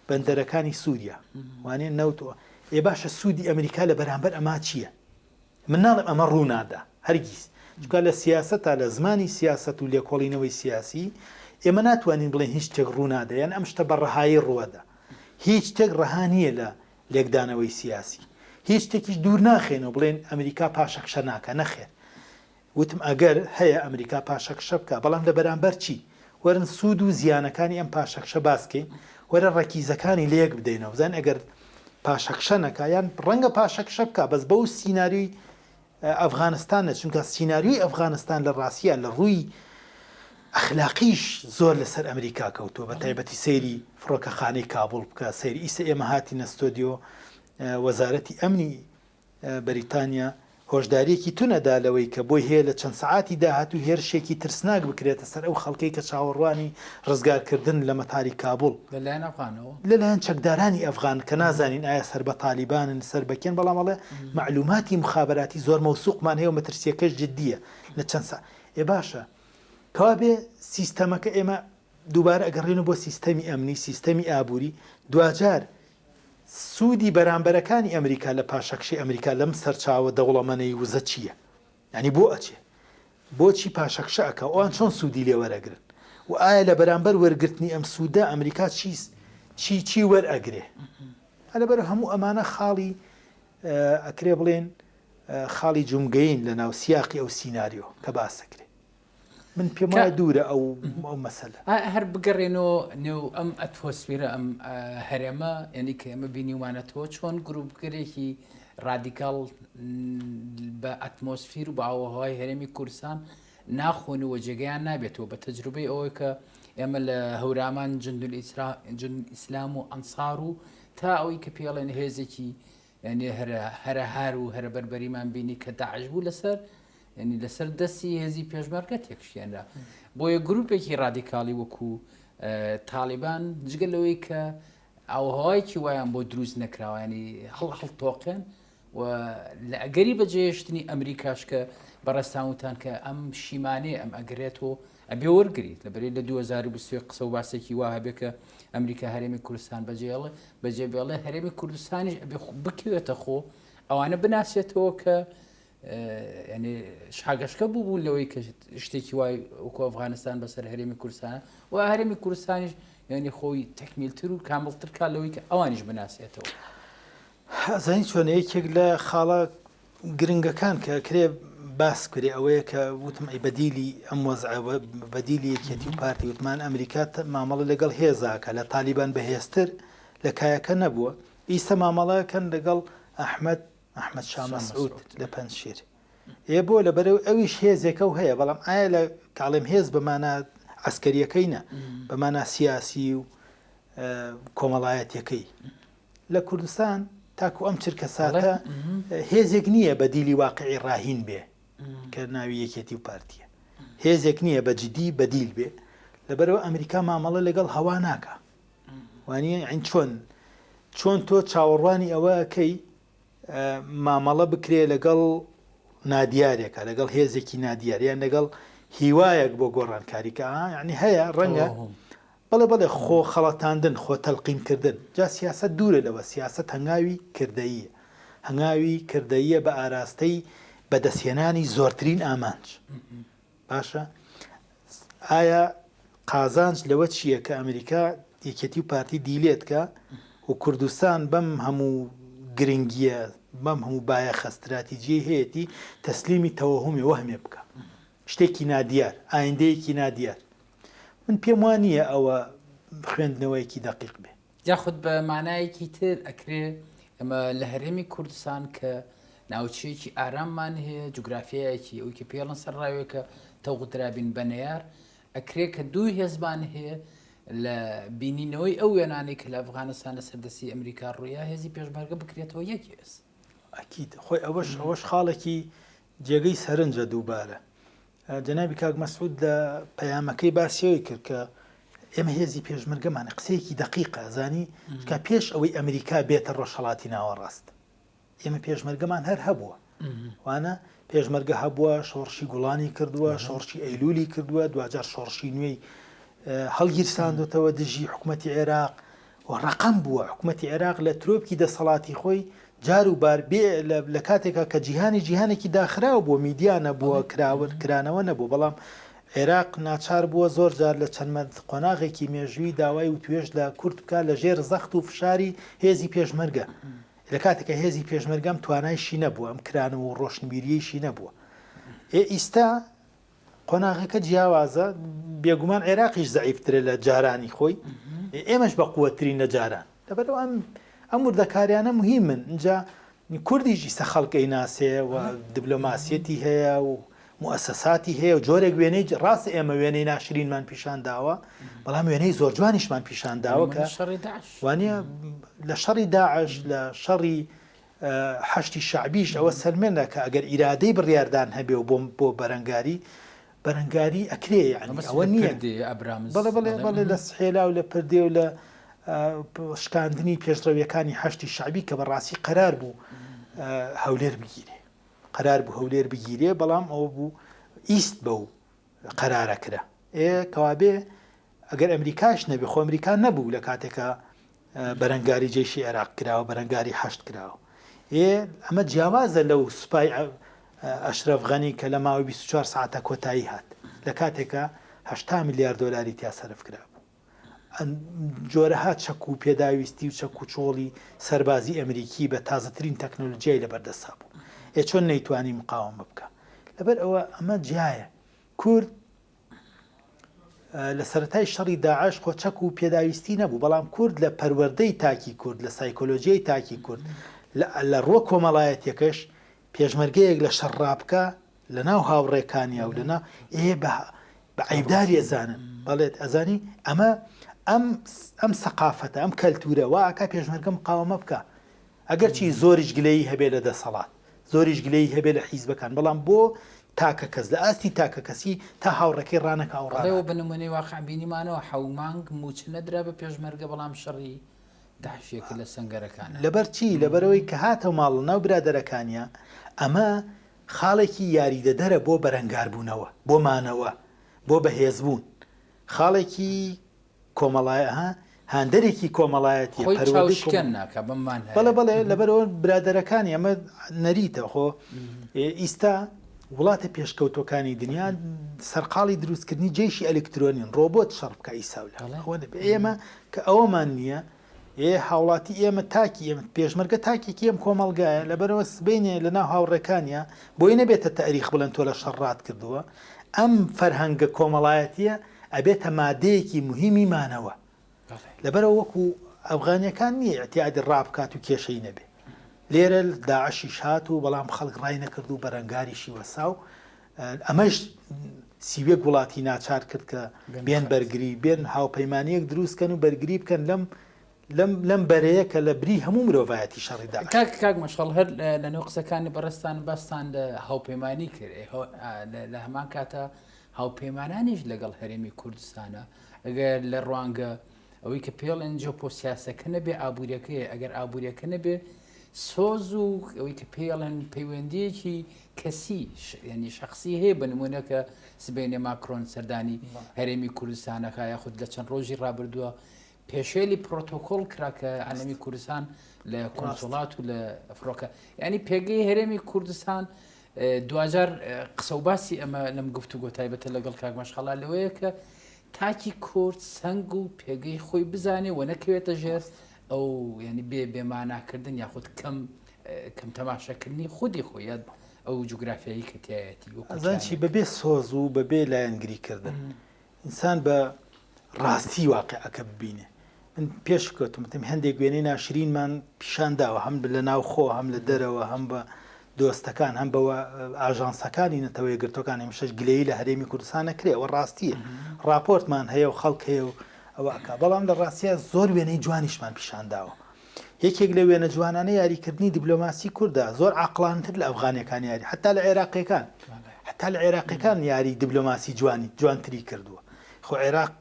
بەندەرەکانی سووریا وانێ نەوتەوە ئێ باشە سوودی ئەمریکا لە بەرامبەر ئەما چییە؟ من ناڵێم ئەمە ڕوو نادا، هەرگیز. چونکە لە سیاسەتا، لە زمانی سیاسەت و لێکۆڵینەوەی سیاسی، ئێمە ناتوانین بڵێین هیچ شتێک ڕوو نادا، یان ئەم شتە بە ڕەهایی ڕووەدا. هیچ شتێک ڕەها نییە لە لێکدانەوەی سیاسی. هیچ شتێکیش دوور ناخەینەوە بڵێین ئەمریکا پاشەکشە ناکا، نەخێر. وتم ئەگەر هەیە ئەمریکا پاشەکشە بکا، بەڵام لە بەرامبەر چی؟ وەرن سوود و زیانەکانی ئەم پاشەکشە باس کەین، وەرە ڕەکیزەکانی لەیەک بدەینەوە، بزانین ئەگەر پاشەکشە نەکا، یان ڕەنگە پاشەکشە بکا بەس بەو سیناریۆی ئەفغانستان نە، چونکە سیناریۆی ئەفغانستان لە ڕاستیا لە ڕووی ئەخلاقیش زۆر لەسەر ئەمریکا کەوتووە، بە تایبەتی سەیری فڕۆکەخانەی کابوڵ بکە، سەیری ئیسە ئێمە هاتینە ستۆدیۆ وەزارەتی ئەمنی بەریتانیا هۆشدارییەکی تونە دا لەوەی کە بۆی هەیە لە چەند سەعاتی داهاتوو هێرشێکی ترسناک بکرێتە سەر ئەو خەڵکەی کە چاوەڕوانی ڕزگارکردن لە مەتاری کابوڵ لەلایەن ئەفغانەوە؟ لەلایەن چەکدارانی ئەفغان کە نازانین ئایا سەر بە تالیبانن سەر بە کێن بەڵام ئەڵێ مەعلوماتی موخابەراتی زۆر مەوسوقمان هەیە و مەترسییەکەش جدییە لە چەند سە ئێ باشە کەوابێ سیستەمەکە ئێمە دووبارە ئەگەڕێینەوە بۆ سیستەمی ئەمنی سیستەمی ئابووری دواجار سوودی بەرامبەرەکانی ئەمریکا لە پاشەکشەی ئەمریکا لەم سەرچاوە دەوڵەمەنەی وزە چییە؟ یانی بۆ ئەچێ؟ بۆچی پاشەکشە ئەکا و ئەوان چۆن سوودی لێ وەرئەگرن؟ و ئایا لە بەرامبەر وەرگرتنی ئەم سوودە ئەمریکا چی چی چی وەرئەگرێ؟ لەبەر هەموو ئەمانە خاڵی ئەکرێ بڵێن خاڵی جومگەین لە ناو سیاقی ئەو سیناریۆ کە باس ئەکرێ. من پێم وایە دوورە ئەو ئەو مەسەلە. هەر بگەڕێنەوە نێو ئەم ئەتمۆسفیرە ئەم هەرێمە یعنی کە ئێمە بینیومانەتەوە چۆن گروپگەلێکی ڕادیکاڵ بە ئەتمۆسفیر و بە ئاوهەوای هەرێمی کوردستان ناخۆن و جێگەیان نابێتەوە بە تەجروبەی ئەوەی کە ئێمە لە هەورامان جندول ئیسلام و ئەنسار و تا ئەوەی کە پێڵێن هێزێکی یعنی هەرە هەرە هار و هەرە بەربەریمان بینی کە داعش بوو لەسەر یعنی لەسەر دەستی هێزی پێشمەرگە تێکشکێنرا بۆیە گروپێکی ڕادیکاڵی وەکو تاالبان جگە لەوەی کە ئاوهوایەکی وایان بۆ دروست نەکراوە ینی هەڵ هەڵتۆقێن و لە ئەگەری بەجێهێشتنی ئەمریکاش کە بەڕێزتان وتان کە ئەم شیمانەیە ئەم ئەگرێت و ئەبێ وەرگریت لە بەری لە 2021 قسە و باسێکی وا هەبێ کە ئەمریکا هەرێمی کوردستان بەجێڵێ بەجێ بێڵێ هەرێمی کوردستانیش ئەبێ بکەوێتە خۆ ئەوانە بناسێتەوە کە ینی شاگەشکە بوو بوون لەوەی کە شتێکی وای وەکو ئەفغانستان بەسەر هەرێمی کوردستان و هەرێمی کوردستانیش ینی خۆی تەکمیلتر و کامڵتر کا لەوەی کە ئەوانیش بناسێتەوە. ئەزانی چۆنە یەکێک لە خاڵە گرنگەکان کە کرێ باس کرێ ئەوەیە کە وتم ئەی بەدیلی ئەم وەزعە بەدیلی یەکێتی و پارتی وتمان ئەمریکا مامەڵە لەگەڵ هێزاکە لە تالیبان بەهێزتر لە کایەکە نەبووە ئیستا مامەڵەکەن لەگەڵ ئەحمەد ئەحمەد شا مەسعود لە پەنجشیر ئێ بۆ لەبەرەوە ئەویش هێزێکە و هەیە بەڵام ئایا لە کاڵێم هێز بەمانە عسکەریەکەی نە بەمانە سیاسی و کۆمەڵایەتەکەی لە کوردستان تاکو ئەم چرکەساتە هێزێک نییە بەدیلی واقعی ڕاهین بێ کە ناوی یەکێتی و پارتیە. هێزێک نییە بە جدی بەدیل بێ لەبەرئەوە ئەمریکا مامەڵە لەگەڵ هەوا ناکا وانیە یعنی چۆن چۆن تۆ چاوەڕوانی ئەوە ئەکەی مامەڵە بکرێ لەگەڵ نادیارێکە لەگەڵ هێزێکی نادیار یان لەگەڵ هیوایەک بۆ گۆڕانکاری کە یعنی هەیە ڕەنگە بەڵێ بەڵێ خۆ خەڵەتاندن خۆ تەلقینکردن جا سیاسەت دوورە لەوە سیاسەت هەنگاوی کردەییە هەنگاوی کردەییە بە ئاراستەی بەدەستهێنانی زۆرترین ئامانج باشە ئایا قازانج لەوە چییە کە ئەمریکا یەکێتی و پارتی دیلێت کە و کوردستان بەم هەموو گرنگیە بەم هەموو بایەخە ستراتیجیەی هەیەتی تەسلیمی تەوەهومێ وەهمێ بکە شتێکی نادیار ئایندەیەکی نادیار من پێم وا نییە ئەوە خوێندنەوەیەکی دەقیق بێ. یاخود بە مانایەکی تر ئەکرێ ئەمە لە هەرێمی کوردستان کە ناوچەیەکی ئاراممان هەیە جوگرافیایەکی ئەوی کە پێڵن سەر ڕاوێکە تەوغدرابین بە نەیار ئەکرێ کە دوو هێزمان هەیە لە بینینەوەی ئەو وێنانەی کە لە ئەفغانستان لەسەر دەستی ئەمریکا ڕوویا هێزی پێشمەرگە بکرێتەوە یەک هێز. ئەکید خۆی ئەوەش ئەوەش خاڵێکی جێگەی سەرنجە دووبارە جەنابی کاک مەسعود لە پەیامەکەی باسی ئەوەی کرد کە ئێمە هێزی پێشمەرگەمان قسەیەکی دەقیقە زانی کە پێش ئەوەی ئەمریکا بێتە ڕۆژهەڵاتی ناوەڕاست ئێمە پێشمەرگەمان هەر هەبووە وانە پێشمەرگە هەبووە شۆڕشی گوڵانی کردووە شۆڕشی ئەیلولی کردووە دوجار شۆڕشی نوێی هەڵگیرساندوتەوە دژی حکوومەتتی عێراق و ڕەقەم بووە حکومەتی عێراق لە ترۆپکی دەسەڵاتی خۆی جار و بار بێ لە کاتێکا کە جیهانی جیهانێکی داخراو بووە میدیا نەبووە کراوە کرانەوە نەبوو بەڵام عێراق ناچار بووە زۆر جار لە چەند قۆناغێکی مێژووی داوای وتوێژ لە کورد بکا لە ژێر زەخت و فشاری هێزی پێشمەرگە لە کاتێکا هێزی پێشمەرگە ئەم توانایشی نەبووە ئەم کرانەوە و ڕۆشنبیریەیشی نەبووە ئێ ئیستا قۆناغەکە جیاوازە، بێگومان عێراقیش زەعیفترە لە جارانی خۆی، ئێمەش بە قوەتترین لە جاران. لەبەرئەوە ئەم ئەم وردەکاریانە مهیمن. ئینجا کوردیش ئیستا خەڵک ئەیناسێ و دبلۆماسیەتی هەیە و موئەسەساتی هەیە و جۆرێک وێنەی ڕاستە ئێمە وێنەی ناشرینمان پیشان داوە، بەڵام وێنەی زۆر جوانیشمان پیشان داوە کە وانە لە شەڕی داعش لە شەڕی حەشدی شەعبیش ئەوە سەلمێنرا کە ئەگەر ئیرادەی بڕیاردان هەبێ و بۆ بۆ بەرەنگاری بەرەنگاری ئەکرێ یعنی ئەوە نییە بەڵێ بەڵێ بەڵێ لە سحێلا و لە پردێ و لە شکاندنی پێشڕەویەکانی حەشدی شەعبی کە بەڕاستی قەرار بوو هەولێر بگیرێ قەرار بوو هەولێر بگیرێ بەڵام ئەوە بوو ئیست بەو قەرارە کرا ئێ کەوابێ ئەگەر ئەمریکاش نەبێ خۆ ئەمریکا نەبوو لە کاتێکا بەرەنگاری جەیشی عێراق کراوە، بەرەنگاری حەشد کراوە. ئێ ئەمە جیاوازە لەو سوپای ئەشرەف غەنی کە لە ماوەی 24 سەعاتە کۆتایی هات لە کاتێکا 80 ملیار دۆلاری تیا سەرف کرابوو. جۆرەها چەک و پێداویستی و چەک و چۆڵی سەربازی ئەمریکی بە تازەترین تەکنۆلۆژیای لەبەردەستا بوو. ئێ چۆن نەیتوانی مقاومە بکا؟ لەبەر ئەوە ئەمە جیایە. کورد لە سەرەتای شەڕی داعش خۆ چەک و پێداویستی نەبوو، بەڵام کورد لە پەروەردەی تاکی کورد، لە سایکۆلۆژیای تاکی کورد، لە ڕووە کۆمەڵایەتیەکەش پێشمەرگەیەک لە شەڕ ڕابکا لە ناو هاوڕێکانیا و لە ناو ئێ بە بە عەیبداری ئەزانن. بەڵێت ئەزانی ئەمە ئەم ئەم سەقافەتە ئەم کەلتورە وا ئەکا پێشمەرگە مقاوەمە بکا. ئەگەرچی زۆریش گلەیی هەبێ لە دەسەڵات، زۆریش گلەیی هەبێ لە حیزبەکان، بەڵام بۆ تاکە کەس، لە ئاستی تاکە کەسی تا هاوڕێکەی ڕانەکا ئەو ڕاناکا. بە نمونەی واقع بینیمانەوە حەو مانگ موچە نەدرا بە پێشمەرگە بەڵام شەڕی داعشی کرد لە سەنگەرەکانا. لەبەر چی؟ لەبەرئەوەی کە هاتەوە ماڵ لەناو برادەرەکانیا، ئەمە خاڵێکی یاریدەدەرە بۆ بەرەنگاربوونەوە، بۆ مانەوە، بۆ بەهێزبوون. خاڵێکی کۆمەڵایە ها هاندەرێکی کۆمەڵایەتیە خۆی پەروەردەی کۆمەڵ چاوشکێن ناکا بەم مانایە. بەڵێ بەڵێ لەبەرئەوە برادەرەکانی ئەمە نەریتە خۆ ئیستا وڵاتە پێشکەوتوەکانی دنیا سەرقاڵی دروستکردنی جەیشی ئەلکترۆنین ڕۆبۆت شەڕ بکە ئیساولا بەڵێ ئەوە نەبێ ئێمە کە ئەوەمان نییە ئێ هاوڵاتی ئێمە تاکی ئێمە پێشمەرگە تاکێکی ئەم کۆمەڵگایە لەبەرەوە سبەینێ لەناو هاوڕێکانیا بۆی نەبێتە تاریخ بڵێن تۆ لە شەڕ ڕات کردووە ئەم فەرهەنگە کۆمەڵایەتیە ئەبێتە مادەیەکی موهیمی مانەوە. لەبەرئەوە وەکو ئەفغانیەکان نیە ئیعتیادی ڕابکات و کێشەی نەبێ. لێرە داعشیش هات و بەڵام خەڵک ڕای نەکرد و بەرەنگاریشی وەسا و ئەمەش 31 وڵاتی ناچار کرد کە بێن بەرگری بێن هاوپەیمانیەک دروست کەن و بەرگری بکەن لەم لەم لەم بەرەیە کە لە بری هەموو مرۆڤایەتی شەڕی داعش. کاک کاک مەشخەڵ هەر لە نێو قسەکانی بەڕێزتان باستان لە هاوپەیمانی کرد لە هەمان کاتە هاوپەیمانانیش لەگەڵ هەرێمی کوردستانە ئەگەر لە ڕوانگە ئەوەی کە پێڵێن جۆپۆسیاسەکە نەبێ ئابووریەکەیە ئەگەر ئابووریەکە نەبێ سۆز و ئەوەی کە پێڵێن پەیوەندیەکی کەسی ینی شخصی هەیە بە نمونە کە سبەینێ ماکرۆن سەردانی هەرێمی کوردستانەکە یاخود لە چەند ڕۆژی ڕابردووە پێشێلی پرۆتۆکۆڵ کرا کە عەلەمی کوردستان لە کۆنسوڵات و لە فڕۆکە ینی پێگەی هەرێمی کوردستان دواجار قسە و باسی ئەمە لەم گفتوگۆ تایبەتە لەگەڵ کاک مەشخەڵا لەوەیە کە تاکی کورد سەنگ و پێگەی خۆی بزانێ و نەکەوێتە ژێر ئەو ینی بێ بێماناکردن یاخود کەم کەم تەماشاکردنی خودی خۆی یاد ئەو جوگرافیایی کە تایەتی ئەزان چی بەبێ سۆز و بەبێ لایەنگری کردن ئینسان بە ڕاستی واقعەکە ببینێ. من پێش کەوتم وتم هەندێک وێنەی ناشرینمان پیشان داوە هەم لە ناوخۆ هەم لە دەرەوە هەم بە دۆستەکان هەم بە ئاژانسەکانی نەتەوە یەکگرتووەکان هەمیشەش گلەیی لە هەرێمی کوردستان نەکرێ ئەوە ڕاستیە ڕاپۆرتمان هەیە و خەڵک هەیە و ئەوە ئەکا بەڵام لە ڕاستیا زۆر وێنەی جوانیشمان پیشان داوە یەکێک لە وێنە جوانانە یاریکردنی دیبلۆماسی کوردە زۆر عەقڵانتر لە ئەفغانیەکان یاری حتا لە عێراقیەکان حتا لە عێراقیەکان یاری دیبلۆماسی جوانی جوانتری کردووە خۆ عێراق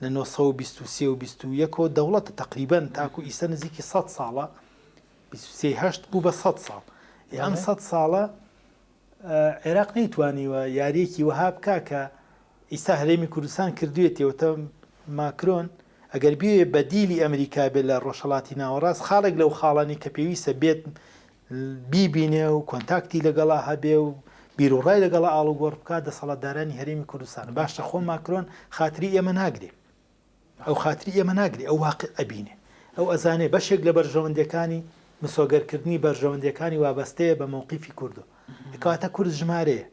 لە 923 و 21 ەوە دەوڵەتە تقریبا تاکو ئیسە نزیکی 100 ساڵە 23 هەشت بوو بە 100 ساڵ ئەم 100 ساڵە عێراق نەیتوانیوە یاریەکی وەها بکا کە ئیستا هەرێمی کوردستان کردوێتی وتە ماکرۆن ئەگەر بیەوێ بەدیلی ئەمریکا بێت لە ڕۆژهەڵاتی ناوەڕاست خاڵێک لەو خاڵانی کە پێویستە بێت بیبینێ و کۆنتاکتی لەگەڵا هەبێ و بیروڕای لەگەڵا ئاڵوگۆڕ بکات دەسەڵاتدارانی هەرێمی کوردستان باشە خۆ ماکرۆن خاتری ئێمە ناگرێ ئەو خاتری ئێمە ناگرێ، ئەو واقیع ئەبینێ. ئەو ئەزانێ بەشێک لە بەرژەوەندیەکانی، مسۆگەرکردنی بەرژەوەندیەکانی وابەستەیە بە مەوقیفی کوردۆ. کەواتە کورد ژمارەیە.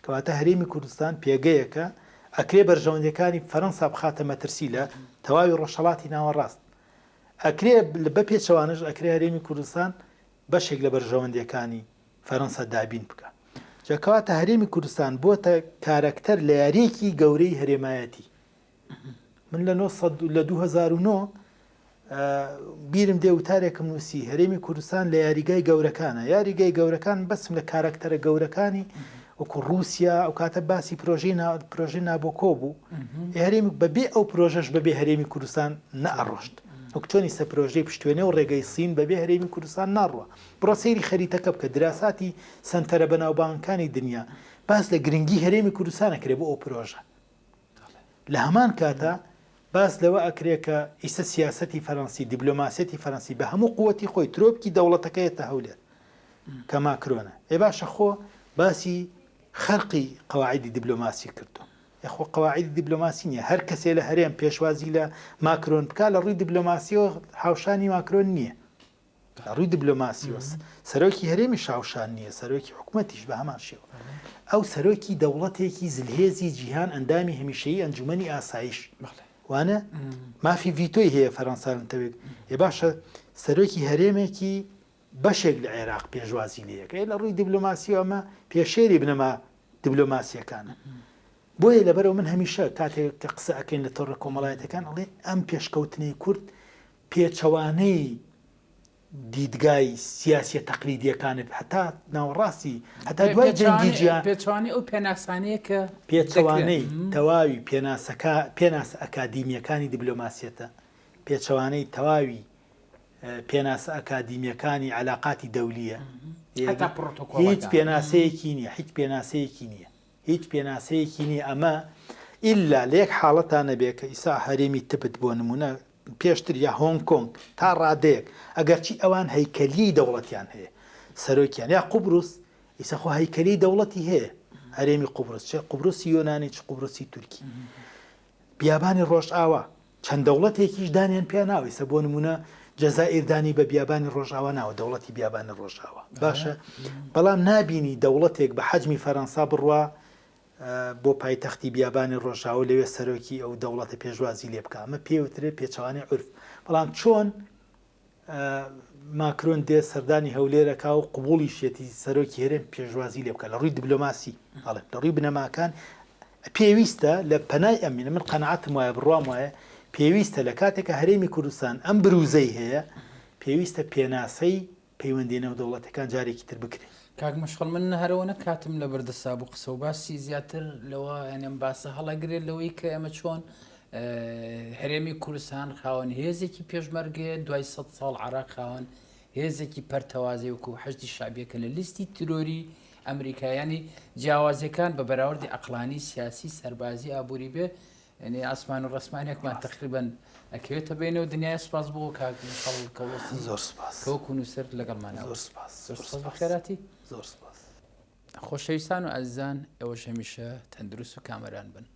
کەواتە هەرێمی کوردستان پێگەیەکە ئەکرێ بەرژەوەندیەکانی فەرەنسا بخاتە مەترسی لە تەواوی ڕۆژهەڵاتی ناوەڕاست. ئەکرێ بە پێچەوانەش ئەکرێ هەرێمی کوردستان بەشێک لە بەرژەوەندیەکانی فەرەنسا دابین بکا. جا کەواتە هەرێمی کوردستان بۆتە کارەکتەر لە یاریەکی گەورەی هەرێمایەتی. من لە لە 2009 بیرم دێ وتارێکم نووسی هەرێمی کوردستان لە یاریگای گەورەکانە یاریگای گەورەکان بەسم لە کارکتەرە گەورەکانی وەکو رووسیا ئەو کاتە باسی پرۆژەی پرۆژەی نابۆکۆ بوو هەرێمی بەبێ ئەو پرۆژەش بەبێ هەرێمی کوردستان نەئەڕۆشت وەک چۆنی سە پرۆژەی پشتێنێ و ڕێگەی سین بەبێ هەرێمی کوردستان ناڕوە بڕۆ سەیری خەریتەکە بکە دراساتی سنتەرە بەناوبانگەکانی دنیا باس لە گرنگی هەرێمی کوردستانە کرێ بۆ ئەو پرۆژە لە هەمان کاتا باس لەوە ئەکرێ کە ئیسە سیاسەتی فەرەنسی، دیبلۆماسیەتی فەرەنسی بە هەموو قوەتی خۆی ترۆپکی دەوڵەتەکەیەتە هەولێر کە ماکرۆنە. ئێ باشە خۆ باسی خەرقی قەواعیدی دیبلۆماسی کردوە. ئێ خۆ قەواعیدی دیبلۆماسی نیە. هەر کەسێ لە هەرێم پێشوازی لە ماکرۆن بکا لە ڕووی دیبلۆماسیەوە هاوشانی ماکرۆن نیە. لە ڕووی دبلۆماسیەوە سەرۆکی هەرێمیش هاوشان نییە، سەرۆکی حکومەتیش بە هەمان شێوە. ئەو سەرۆکی دەوڵەتێکی زلهێزی جیهان ئەندامی هەمیشەیی ئەنجومەنی ئاسایش وانە مافی ڤیتۆی هەیە فەرەنسا لەتەوێک ئێ باشە سەرۆکی هەرێمێکی بەشێک لە عێراق پێشوازی لەیەکە لە ڕووی دیبلۆماسیەوە ئەمە پێشێری بنەما دیبلۆماسیەکانە بۆیە لەبەرەوە من هەمیشە کاتێک کە قسە ئەکەین لە تۆڕە کۆمەڵایەتەکان ئەڵێ ئەم پێشکەوتنەی کورد پێچەوانەی دیدگای سیاسیە تەقلیدیەکانت هەتا ناوەڕاستی هەتا دوای جەنگی جیهان پێچەوانەی ئەو پێناسانەیە کە پێچەوانەی تەواوی پێناسەکە پێناسە ئەکادیمیەکانی دیبلۆماسیەتە پێچەوانەی تەواوی پێناسە ئەکادیمیەکانی علاقاتی دەولیە هیچ پێناسەیەکی نییە هیچ پێناسەیەکی نییە هیچ پێناسەیەکی نییە ئەمە ئللا لە یەک حاڵەتا نەبێ کە ئیسا هەرێمی تبت بۆ نمونە پێشتر یا هۆنگ کۆنگ تا ڕادەیەک، ئەگەرچی ئەوان هەیکەلیی دەوڵەتیان هەیە، سەرۆکیان، یا قوبروس، ئیسە خۆ هەیکەلیی دەوڵەتی هەیە، هەرێمی قوبرس، چ قوبرسی یۆنانی چ قوبرسی تورکی. بیابانی ڕۆژئاوا، چەند دەوڵەتێکیش دانیان پیا ناوە، ئیسە بۆ نموونە جەزائیر دانی بە بیابانی ڕۆژئاوا ناوە، دەوڵەتی بیابانی ڕۆژئاوا. باشە، بەڵام نابینی دەوڵەتێک بە حەجمی فەرەنسا بڕوا بۆ پایتەختی بیابانی ڕۆژاوە لەوێ سەرۆکی ئەو دەوڵەتە پێشوازی لێ بکا ئەمە پێ وترێ پێچەوانەی عورف بەڵام چۆن ماکرۆن دێ سەردانی هەولێرەکە و قوبوڵیشێتی سەرۆکی هەرێم پێشوازی لێ بکە لە ڕووی دیبلۆماسی ئەڵێ لە ڕووی بنەماکان پێویستە لە پەنای ئەمینە من قەنەعەتم وایە بڕوام وایە پێویستە لە کاتێکە هەرێمی کوردستان ئەم بروزەی هەیە پێویستە پێناسەی پەیوەندیە نێودەوڵەتیەکان جارێکی تر بکرێت. کاک مەشخەڵ من هەرەوە کاتم لە بەردەسا بوو قسە و باسی زیاتر لەوە یانم باسە هەڵەگرێت لەوەی کە ئێمە چۆن هەرێمی کوردستان خاوەن هێزێکی پێشمەرگەیە دوای سە ساڵ عراق خاوەن هێزێکی پەرتەوازەی وەکو حەشدی شەعبیە کە لە لیستی ترۆری ئەمریکایانی جیاوازیەکان بە بەراوردی عەقڵانی سیاسی سەربازی ئابووری بێ یعنی ئاسمان و ڕسمانێکمان تقریبا ئەکەوێتە بینەوە دنیای سپاس بۆ کاک مشەڵ کەوەسی زۆر سپاس کەوەکو نووسەر لەگەڵمانە زۆر سپاس زۆر سپاس بەخێراتی زۆر سپاس خۆشەویستان و ئازیزان ئێوەش هەمیشە تەندروست و کامەران بن.